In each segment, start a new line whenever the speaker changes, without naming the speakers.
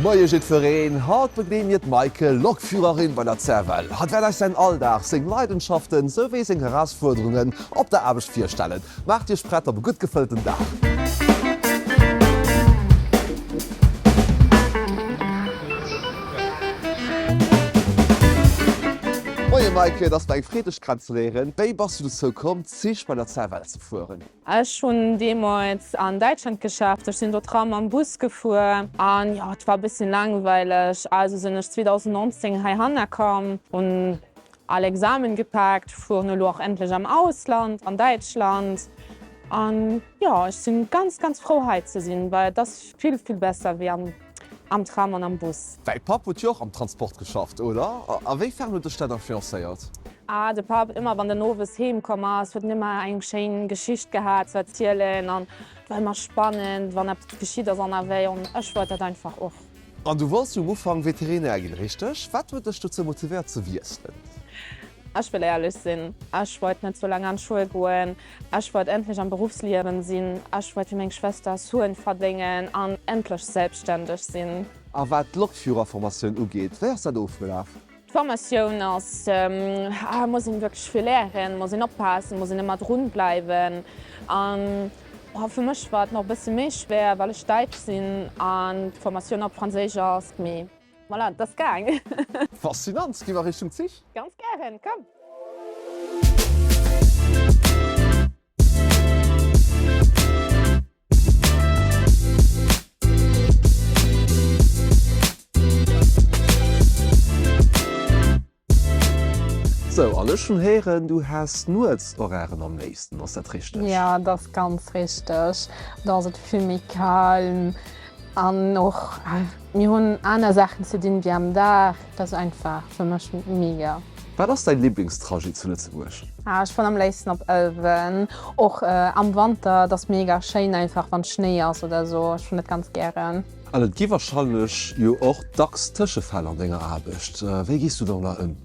Moie jiddwereen, haut begleede mir d'Maike, Lokführerin bei der CFL. Hatt wäert eis säin Alldag, seng Leidenschaften souwéi seng Erausfuerderungen op der Aarbecht virstellen. Maacht iech prett op e gutt gefëllten Dag! Moie Maike, et ass mer eng Freed dech kennenzeléieren. Wéi bass du dozou komm, Zich bei der CFL ze fueren?
Ech hunn deemools an Däitschland geschafft, ech sinn do Tram an Bus gefuer an jo, et war e bësschen laangweileg, also sinn ech 2019 heihanner komm, hunn All Examen gepaakt, fueren elo och endlech am Ausland, an Däitschland. An jo, ech sinn ganz, ganz frou hei ze sinn, well et ass vill, vill besser wéi am am Tram an am Bus.
Däi Papp huet jo och am Transport geschafft, oder? A wéi fern huet dech dat influencéiert?
Ah, de Papp, ëmmer wann en owes heem komm ass, huet en ëmmer eng schéin Geschicht gehat ze erzielen an et war ëmmer spannend, wann eppes geschitt ass ënnerwee an ech wollt dat einfach och.
An du wollts jo um Ufank Veterinär ginn, richteg? Wat huet dech dozou motivéiert ze wiesselen?
Ech wëll éierlech sinn, ech wollt net sou laang an d'Schoul goen. Ech wollt endlech am Beruffsliewen sinn. Ech wollt wéi meng Schwëster Suen verdéngen an endlech selbstständeg sinn.
A wat d'Lokführerformatioun ugeet, wéi ass dat ofgelaf?
D'Formatioun ass, muss een wierklech vill léieren, muss een oppassen, muss een ëmmer drun bleiwen. An fir mech war et nach e bësse méi schwéier, well ech Däitsch sinn an d'Formatioun op Franséisch ass. Mee voilà, et ass gaang.
Faszinant! Gi mer Richtung Zich?
Ganz gären, komm!
Sou, an ech hunn héieren, du häss Nuetshorairen am léifsten, ass dat richteg?
Jo, dat ass ganz richteg. Do ass et vill méi calme an och mir hunn aner Saachen ze dinn wéi am Dag. Dat ass einfach fir mech mega.
Wat ass däin Liblingstrajet zu Lëtzebuerg?
Ech fueren am léifsten op Ëlwen, och am Wanter, et ass mega schéin einfach wann Schnéi ass oder sou, ech hunn dat ganz gären.
An et gi warscheinlech jo och dacks Tëschefäll an denger Aarbecht, wéi gees du domadder ëm?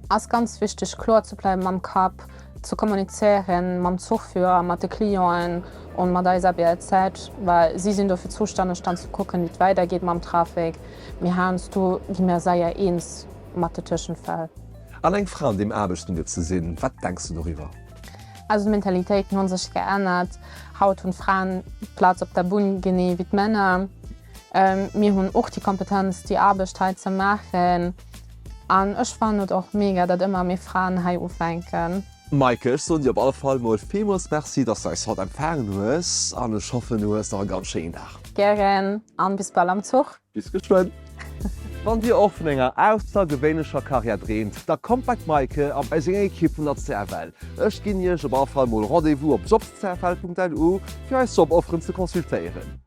Ass ganz wichteg kloer ze bleiwen mam Kapp, ze kommunizéieren mam Zuchführer, mat de Clienten und mat eiser BLZ, well si sinn dofir zustanneg dann ze kucken wéi et weider geet mam Trafic, mee heiansdo gi mir seier eens mat de Tëschenfäll.
An eng Fra an deem Aarbechtsmilieu ze sinn, wat denks du doriwwer?
Also d'Mentalitéiten hu sech geännert. Haut hunn d'Fraen d'Plaz op der Bunn genee wéi d'Männer. Mir hunn och déi Kompetenz déi Aarbecht hei ze maachen. An ech fannen et och mega, datt ëmmer méi Fraen hei ufänken.
Maike, ech soen dir op alle Fall mol villmools Merci, dass du eis haut empfaangen hues an ech hoffen du hues nach e ganz schéinen Dag.
Gären an bis bal am Zuch.
Bis geschwënn! Wann Dir och vun enger aussergewéinlecher Karriär dreemt, da kommt bei d'Maike a bei seng Ekipp vun der CFL. Ech ginn Iech op alle Fall mol Rendez-vous op jobscfl.lu fir eis Jobofferen ze consultéieren.